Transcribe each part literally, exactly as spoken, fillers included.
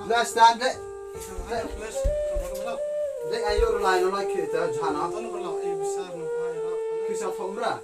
Let's stand it. Dek ayo line no like kita jana. Kisa phomra.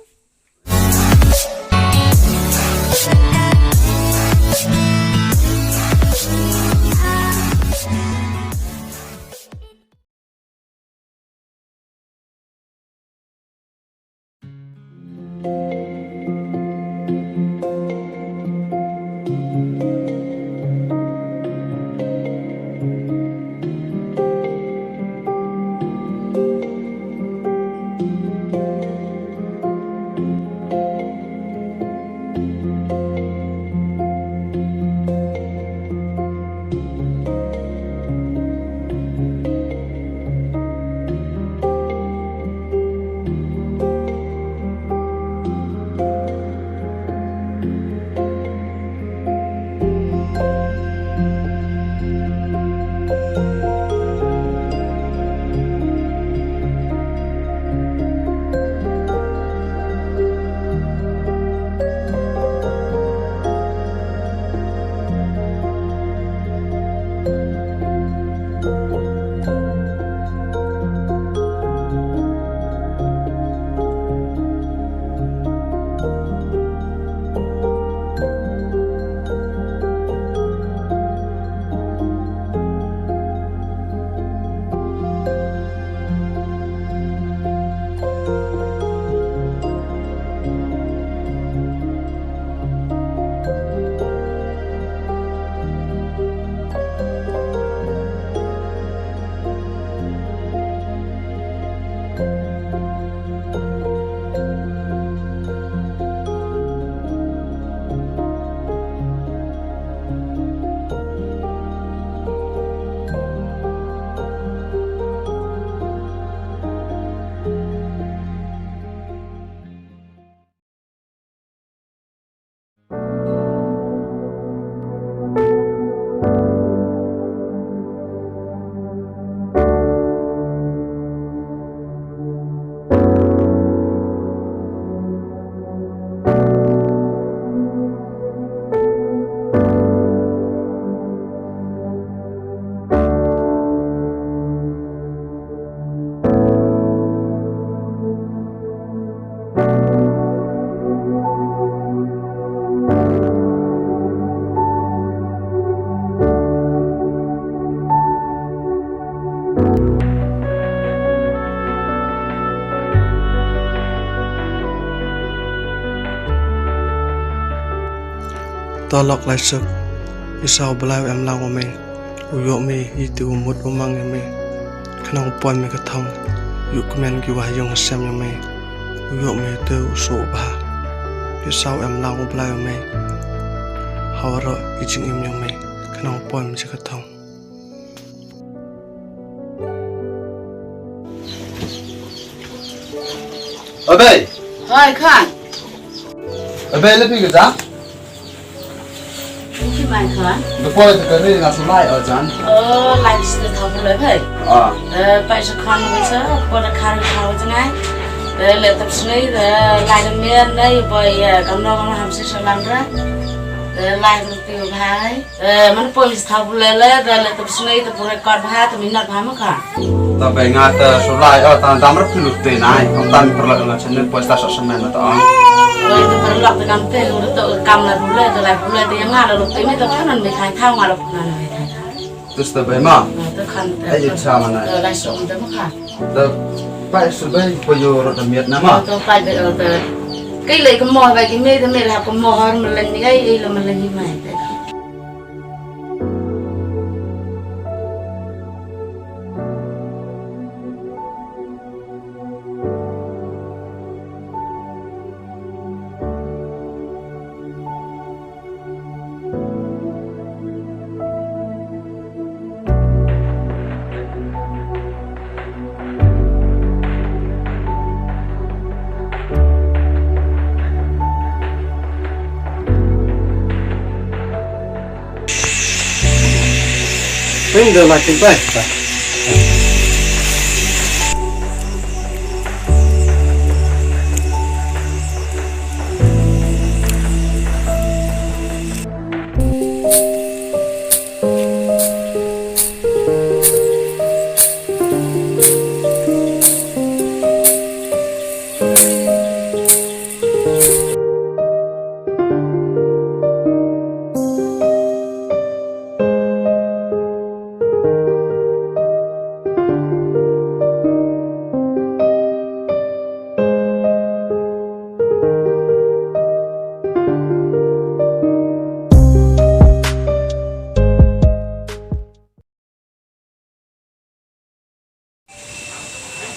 To lok lai suk, Ïohsngew, U Blei u em lang ïa me. U ïoh me ïa ite u mut u mang ïa me. Khnang u poi me ka thong, ïuh kmen ki wah ïong hasem ïa me. U ïoh me ïa ite u soh bha. Ïohsngew, em lang U Blei ïa me. Ha waroh i jingim ïa me, khnang u poi me sha ka thong. Abei. Hoi, Khan. Abei, leh phi ka jan? Phi mai, Khan? Da poi te ka ri nga shu lai, oh, jan. Oh, lai shu thaw pule, Abei. Ah. Eh, poi sha Khan, Abei, sha, poi da Khan, thaw jangai. Eh, leh tap snei, eh, lai da mian, eh, poi, eh, kamno, kamno, ham sha lang ra. Eh, lai da phi, Abei. Eh, man poi mi sha thaw pule le, da le tap snei, tap pule kot bha, tap minot bha ma Khan. Ta Abei nga te shu lai, oh, ta dam rap phi lut te nai, kam tam paralok nga channel poi sta sa semen ma ta ong. Oi, te paralok te kam te, lut te kam la pule, te lai pule, te nga la lut te me, te Khan me thai thaw, nga la pule me thai thaw. Tus te Abei ma. Te Khan te. Ai, cha ma nai. Te lai song te ma Khan. Te poi shu Abei, poi ïoh rot da miet na ma. Te poi Abei, te. Kai le ka mo Abei, ki me, te me la ka mo har ma len ni, ai, ai la ma len ni mai te. Bring the lighting back.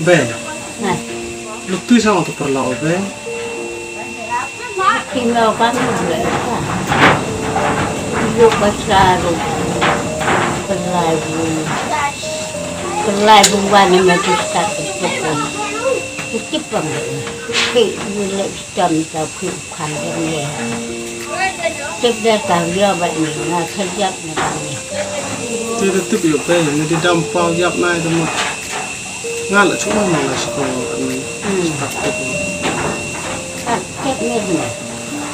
Be. Lutu sa tu perla be. Tinggal kan be. Lu pasal perlagu perlagu wan ma tu stat tu. Kutip bang. Pi lu le stam ta pi kan de. Tip de ta yo ba ni na kerja ni ba ni. Te te tip yo be ni di dam pau yap nai de mut. Nga la chuma ma la chiko ani. Hmm. Start ko. Ah, cek ni ni.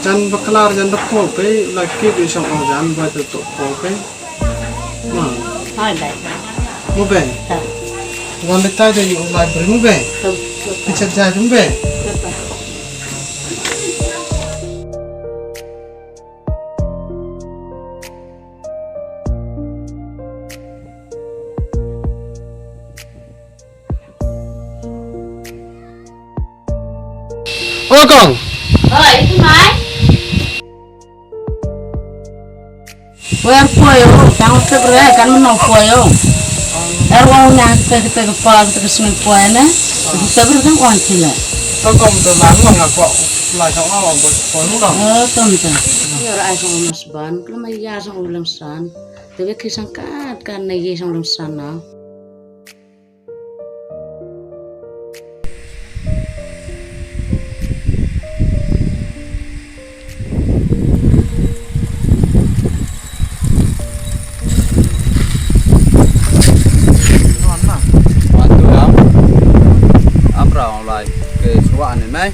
Jan baklar jan da ko pe la ki bi chang ong jan ba te to ko pe. Ma. Hai bai. Mu be. Ta. Wan le ta de yu library mu be. Tu. Ti chat jai mu be. Tu. O kong. Oi, itu mai. Wer poi o, tang te bre kan no poi o. Er wa na te te pa te smi poi ne. Te bre kan wan ti ne. To kom to na no nga ko. La jong o bo ko no. O tom te. Yer ai song mas ban, klo ma ya song ulam san. Te be ki sang kat kan na ye song ulam san na. Wan tu am. Am ra online ke suwa ni mai.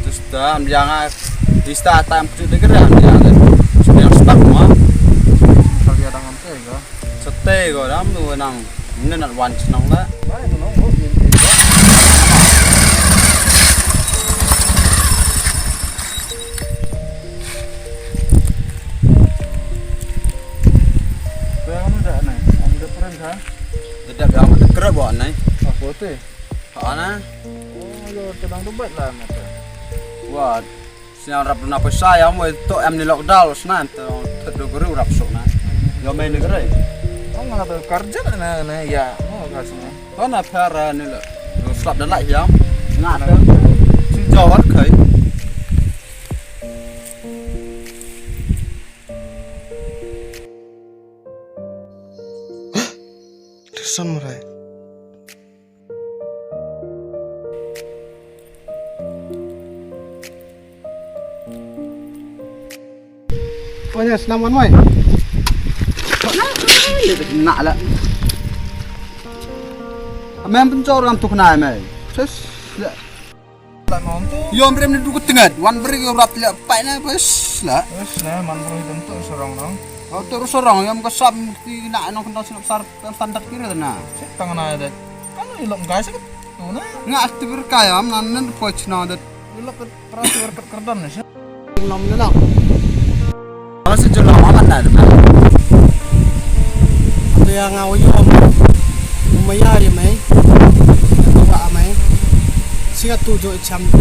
Just da am yang a. Ista time tu de kere am yang de. Yang stak mo. Kali ada ngam te ga. Sate ko dam tu nang. Ni nat wan chnong la. Bai tu nong bo. Yang mana dah nai? Am de pren ka? Dedap yang mana kerap buat nai? Apa tu? Ana. Oh, yo, tadang tu bait la mata. Wa, siang rap na pisa ya mo to em ni lockdown snan to thot do guru rap so na. Yo mai ni gre. Oh, nga to karja na na ya, mo ka sna. Ko na phara ni lo. Lo slap da lai ya. Nga to. Si jawar kai. Samurai. Panya senam wan mai. Nak lah. Amem pencor ngam tu kena mai. Ses. Yom rem ni dukut tengat. Wan beri ke urat liat pai na bes lah. Bes lah man beri bentuk serong nong. Oh terus serong yom kesam ti nak nong kentang sinap sar standar kira na. Setang na ada. Kan ilok guys tu na. Nga aktivir kaya am nan nan poch na dat. Ilok transfer kerdan ni. Lam ni lam. Masa jelo amat na. Atu ya nga uyo. Umaya ya mai. Atu wa mai. Singa tu jo icham tu.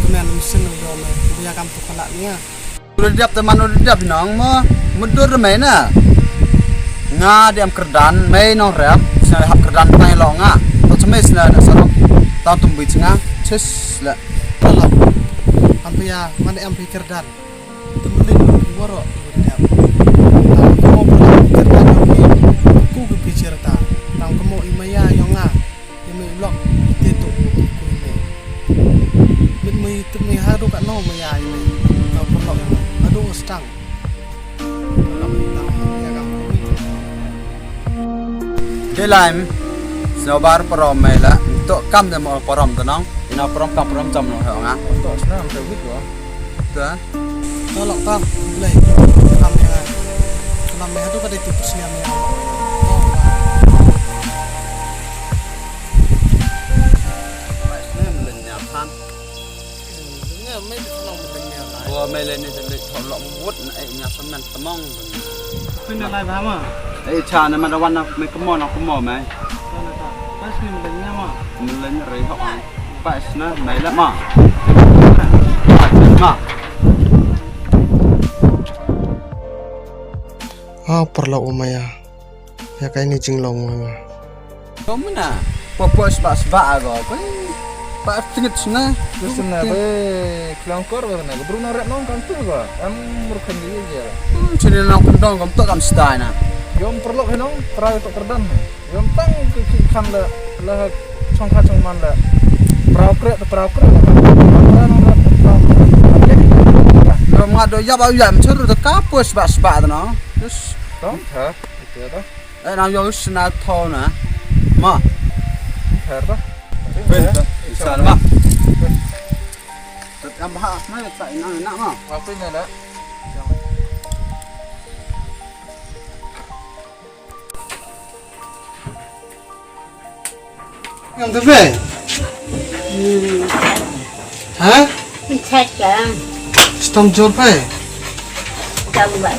Kemen mesin uyo mai. Dia kam tu kena ni ya. Udah diap teman udah diap nang ma. Medur mai na. Nga diam kerdan mai nong rem. Sina hap kerdan tai lo nga. Tak semai sina nak sarok. Tang tumbi cenga. Ches la. Tolong. Ampi ya mana ampi kerdan. Temenin lo ki waro ki wari diap. Tang ko pernah pikir kan lo ki ku ke pikir ta. Tang ko mo imaya yong nga. Imai lok ite tu ku imai. Mit mai tu mai hadu kat no maya imai. Tang perlok yang adu stang. Perlok tang ya kam ku. Delaim snobar parom mai la. Tok kam de mo parom tenong. Ina parom kam parom jam no ha nga. Tok snam te wit wa. Tuan. Tolok tang, Blei. Salam ya. Salam ya tu ka dei tu persniam ya. Persniam lenyap han. Lenyap mai tu salam lenyap lai. Wa mai lenyap tu lek tolok mut na eh nyap semen temong. Pina lai ba ma. Eh cha na ma da wan na mai kemo na kemo mai. Sana ta. Persniam lenyap ma. Lenyap rei hok. Pas na mai la ma. Pas na ma. Ah, perlu umaya. Ïa kaei ne jinglong ma nga. Ko mena. Poi poi sbah sbah ko. Poi. Ba tngit sna. Sna be klong kor ba na. Bru na rep nong kam tu ko. Em mur kan dia je. Hmm, sini nong kendong kam tu kam stai na. Yom perlok he nong, trai to kerdan. Yom tang ki ki kan le le chong kha chong man le. Prau krek to prau krek. Prau nong le prau. Rom nga do ya ba ya mchur de ka poi sbah sbah no. Terus. Tong tha. Itu ya to. Eh, nang yo sna tho na. Ma. Her ba? Pen, pen. Isa ma. Tet am ha, ma ta ina na ma. Apa ini ada? Ngam te bei. Hmm. Ha? Chat ka. Stom jor bei. Stom bai.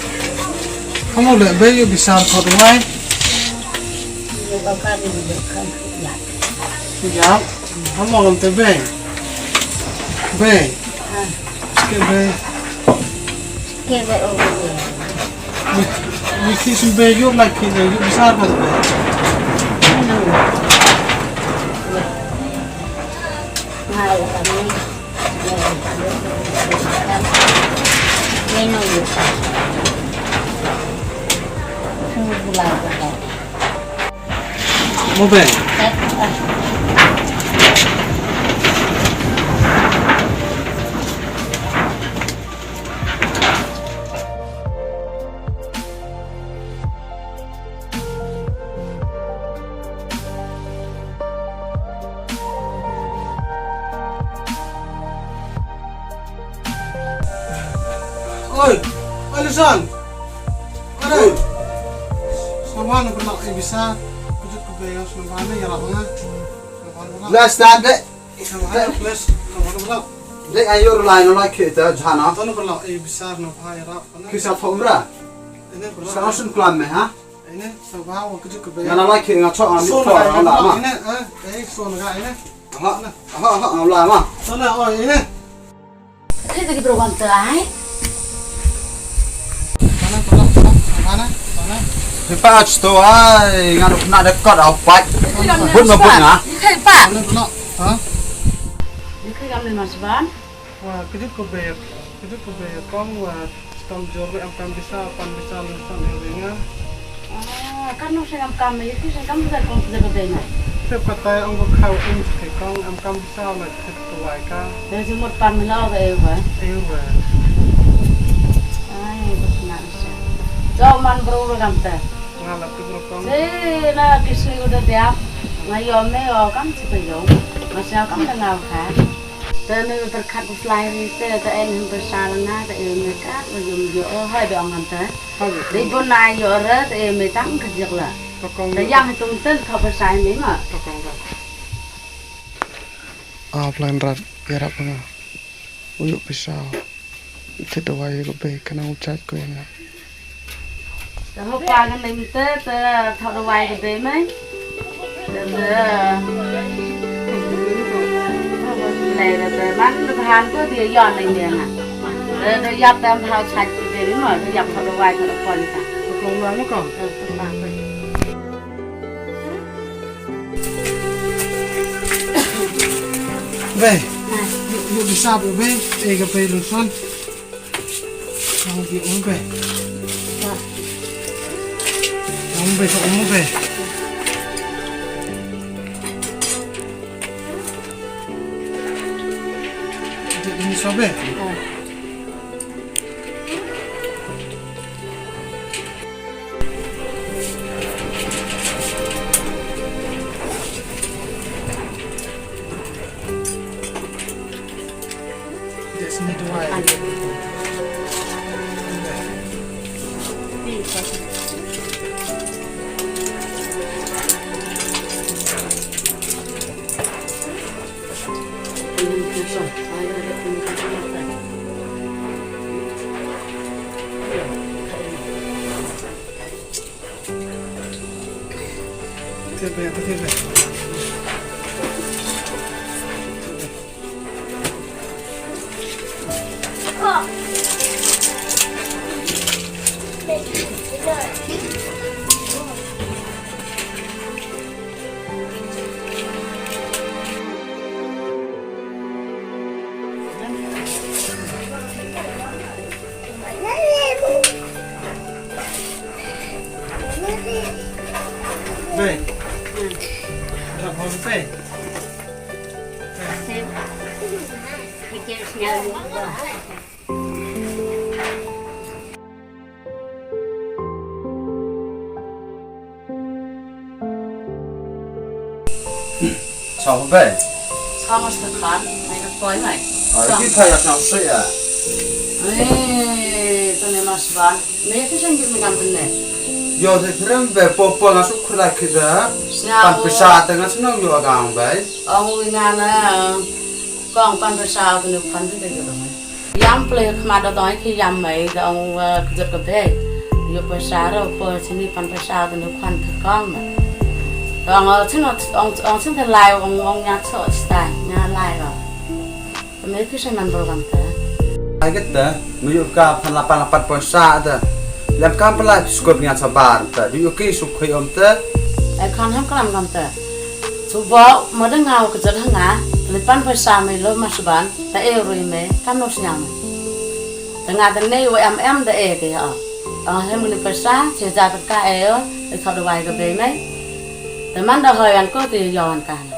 Kamu le bei yu bisar kot wai. Yu bakar yu bakar. Ya. Ya. Kamu ngam te bei. Bei. Ha. Sikit bei. Sikit bei, oh, bei. Ni, ni ki sum bei yu lai ki bei yu bisar ka bei. Ngai kami. Ngai yu. Ngai yu. Sum bulai bulai. Mo be. Oi, oi, Lusan. Oi. Sngewbha na pynlong ei bisa. Kujut kube ïa sngewbha na ïarap nga. Sngewbha na pynlong. Last time deh. Sngewbha na please. Sngewbha na pynlong. Deh ayo rulai no lai kita jana. Ton na pynlong ei bisa na pha ïarap. Kisa thomra. Ini pynlong. Sa sun klam me ha. Ini sngewbha wa kujut kube. Nga na lai ki nga chok ami. Sun ko ka la ma. Ini eh eh sun ka ini. Aha aha aha la ma. Sun na oi ini. Khie te ki bro kam te ai. Pana, pana, pana, pana. Hi pa ach to ai, nga duk na de kot au pat. Bun ma bun nga. Khie pa. Pana, pana. Ha? Khie kam le mas ban. Wa, kujut ko be, kujut ko be kong wa stom jor be am kam bisa, pan bisa lu sam e nga. Ah, kan nong seng am kam, ïa ki seng kam bisa kong sida ka dei na. Sep katai ong ko khau ong sep kong am kam bisa la sep tuwai ka. Dei jumut pan mila ka eu ba. Eu ba. Ai, bas na sa. Jo man bro ro kam ta. Nga la tu bro kong. Se na ki sui udah dia. Nga yom me o kam sep yo. Nga sa kam da nga ka. Te me pyrkhat u slai ri te, te en him pyrsa lana, te e me kat, me yum yo, oh, hai be ong kan te. Hai be. Dei bon na yo re, te e me tang ke jek la. Tokong. Te yang hitung ten kha pyrsa me ma. Tokong da. Offline rat, ïarap nga. U yu pyrsa. Te dawai ko be, kana u chat ko ïa nga. Te hok pa ka nem te, te thok dawai ka dei mai. Te, te. Nei te, te man te han ko dia yon nei dia na. Te, te yap te am thau chat ki dei mo, te yap thok dawai thok pon ta. Ko kong lo mo kong. Te, te pa ko. Be, yu, yu bisa bu be, e ka be lu son. Ang bi ong be. Ong be, ong be. Jadi ini sobe. Chong be. Chong mas te khan, me te poi mai. Ai, ki phai yak nang sui a. Eh, to ne mas ban. Me ki sang ki me kam ne. Yo te krem be po po nga su khura ki da. Sna pan pisa te nga sna yo gang be. Ong wi nga na. Kong pan pisa te ne pan te ke dong. Yam ple khmat da dong ki yam mai da ong, eh, kjut ka be. Yo pisa ro po sini pan pisa te ne pan te kong ma. Dong, eh, sino ong, ong sin te lai ong, ong nya so sta nya lai ro. Me ki sa man bro kam te. Ai ke te, me yo ka pan la pan la pat pisa te. Yam kam pala skop nya sa bar te. Di yo ki su khoi om te. Ai kan ham kalam kam te. Suba mo dang ngaw kjut ha nga. Li pan pisa me lo mas ban. Ta e rui me kam no sñiaw me. Ta nga ta ne wa em em da e te ha. Ang hem ni pisa che ja ta ka e o. E thot wai ka be me. Ta man da hoi an ko te yo an ka na.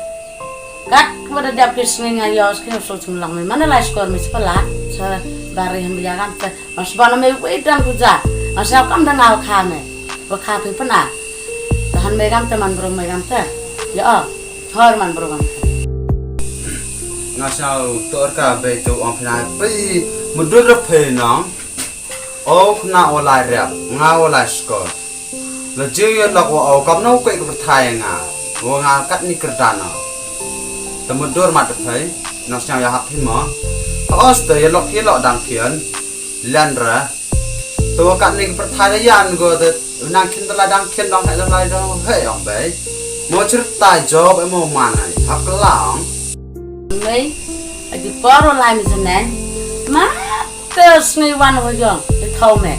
Kat wa da dap ki sngi nga yo ski so chung lang me. Man da lai skor me spala. Sa bari hem ya kan ta. Mas ban me wei dan ku ja. Mas ya kam da ngaw kha me. Wa kha phi pana. Ta han me kam ta man bro me kam ta. Ya o. Hor man bro kam ta. Nga sa to ka be to ong phina phi mudur ra phi nong. O khna o lai rep, nga o lai skor. La jing yo lok wa o kam no kwek ka pyrthai nga. Wa nga kat ni kyrdan o. Te mudur mat phai, nang sñiaw ya hap hi mo. Ha os te yo lok yo lok dang khian. Lian ra. Te wa kat ni ka pyrthai da yan go te nang khian te lai dang khian dang he te lai dang he ong bai. Mo chir tai job e mo man ai. Hap ka la ong. Mei, a ki por o lai mi zenen. Ma Te sngi wan ho yong, te thau me.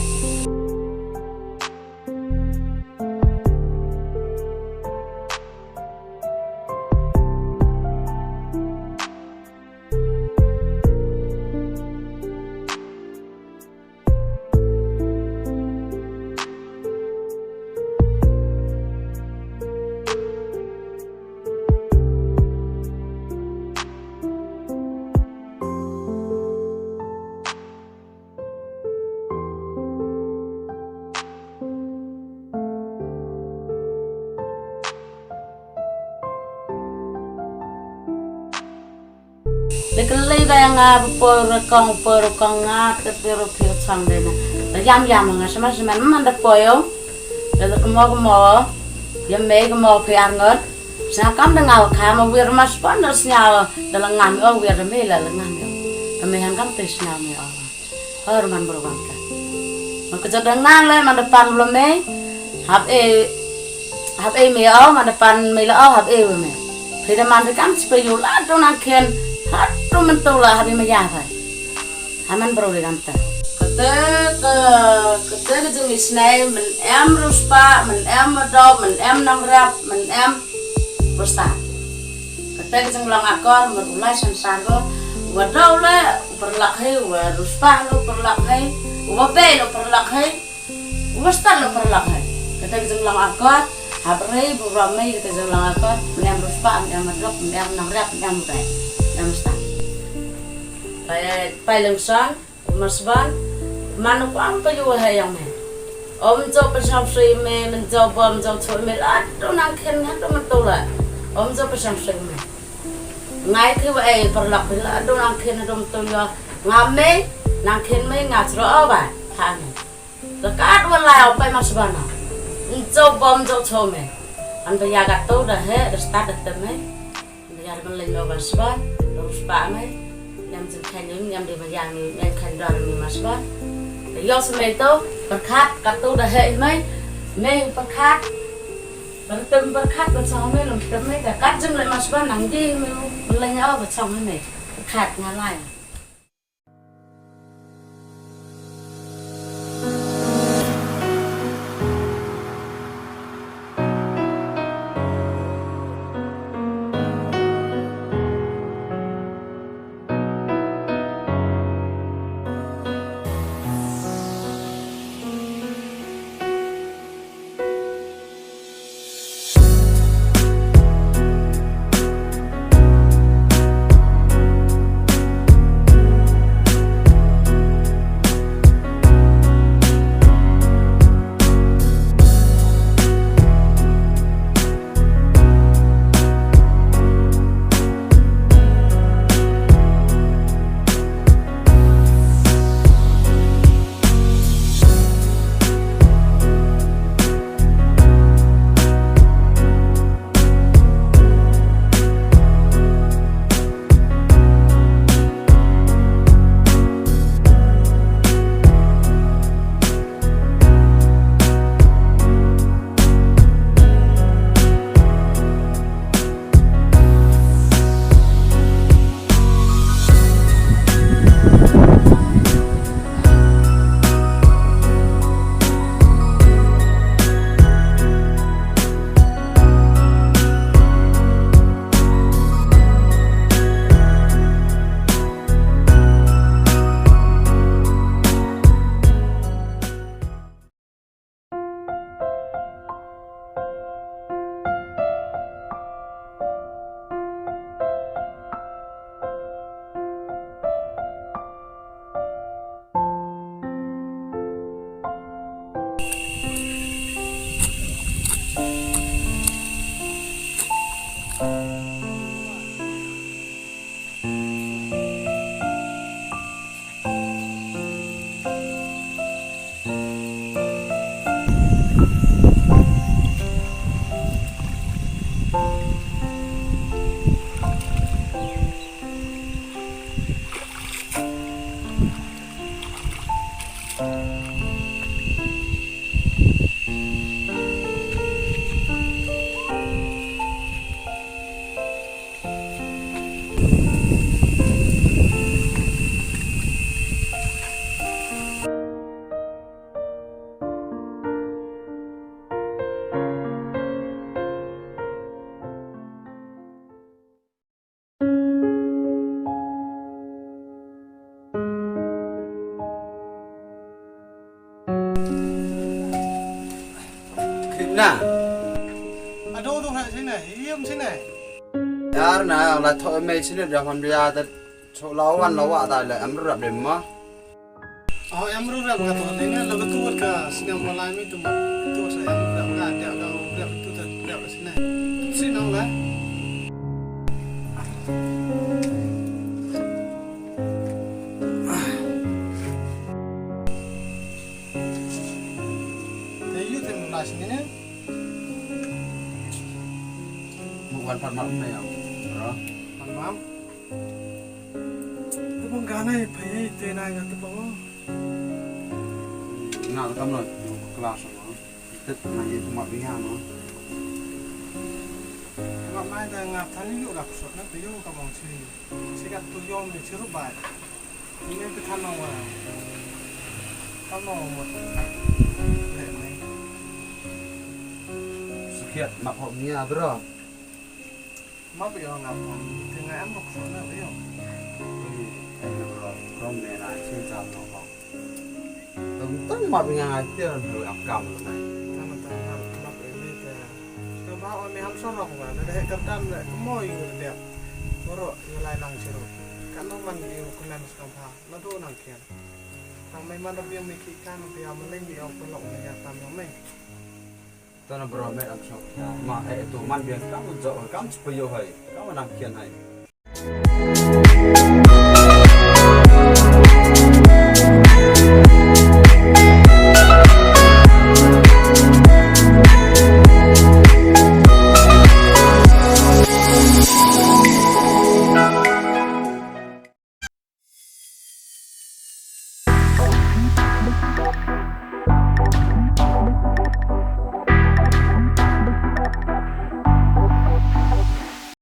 Te kylli da nga ba por kong por kong nga te te ro phi chang de na. Te yam yam nga sama sama man da poyo. Te da kmo kmo ya me kmo phi ar ngot. Sa kam da nga kha ma wir mas pan da snya da la ngam o wir me la la ngam o. Te me han kam te snya me o. Hor man bro kam ta. Ma ka jadang na le man da pan lo me. Hap e hap e me o man da pan me la o hap e we me. Phi da man da kam chi pa yu la do nang khen. Hat do man to la hap e me ya phai. Ha man bro de kam ta. Kate ka kate ka jong isnei man em ruspa man em madop man em nang rap man em ruspa. Kate ka jong long akor man ulai sansar ko. Wa do le perlak hai, wa ruspa lo perlak hai, wa bei lo perlak hai, wa star lo perlak hai. Kata ka jong long akor, hap rei bu ram mei kata ka jong long akor, mnem ruspa, mnem madrok, mnem nang rep, mnem rep, mnem star. Pai, pai leng son, masban, manu kwang pa yu hai yang me. Om jo pa sam sui me, men jo bom jo sui me, la tu nang khen, la tu men tu la. Om jo pa sam sui me. Ngai ki wa ei perlak phi la dong nang khin dong tu yo. Nga mei nang khin mei nga chro o ba. Ha ni. Ka kat wa lai o pai mas bana. Njo bom jo cho me. An ba ya ga to da he da start da te me. An ba ya da ban leng lo ba sba. Lo sba me. Nyam jin khan nyam nyam di ba ya me nyam khan dor me mas ba. Yo se me to perkhat kat to da he me. Me perkhat. Ban tem perkhat ban song me lum tem me ka kat jing le mas ban nang ji me leng au ban song me perkhat nga lai. Khipna. Ado do ha sini, iem sini. Yar na la tho me sini da hon bia da cho la wan la wa da le am rap de ma. Oh, em ru rap ka to ne ne la ka tu ka snem malai mi tu ma. Tu sa em ru rap ka dia ka ru rap tu ta rap sini. Tu sini la. Te yu te mun la sini ne. Mu wan pat mal me ya. Bro. Pan mam. Te bang gana ye phe te na ga te bang. Nga kam lo class no. Tet na ye tu ma bi ya no. Nga mai da nga thani yu la kusot na pe yu ka bang si. Sikat tu yom ni sirup bai. Ini ke thanong wa. Thanong wa. Leh mai. Sikat mak hok nia bro. Mak yo ngap. Tengah em mak sona yo. Ini bro. Bro mena sin jam no hok. Tang tang ma bi nga ngai tiar hoi ap kam lo nai. Tang tang tang ma bi ngai tiar. Ka ba oi me ham sorok ba na deh kerdam le kemo yu dep. Boro yu lai lang siro. Kan no man yu kunan skam pha. Na do nang kian. Tang mai man da bi mi ki kan bi am leng bi au pelok me ya tam yo me. Tana bro me am sok. Ma eh tu man bi kam jo kam spe yo hai. Kam nang kian hai.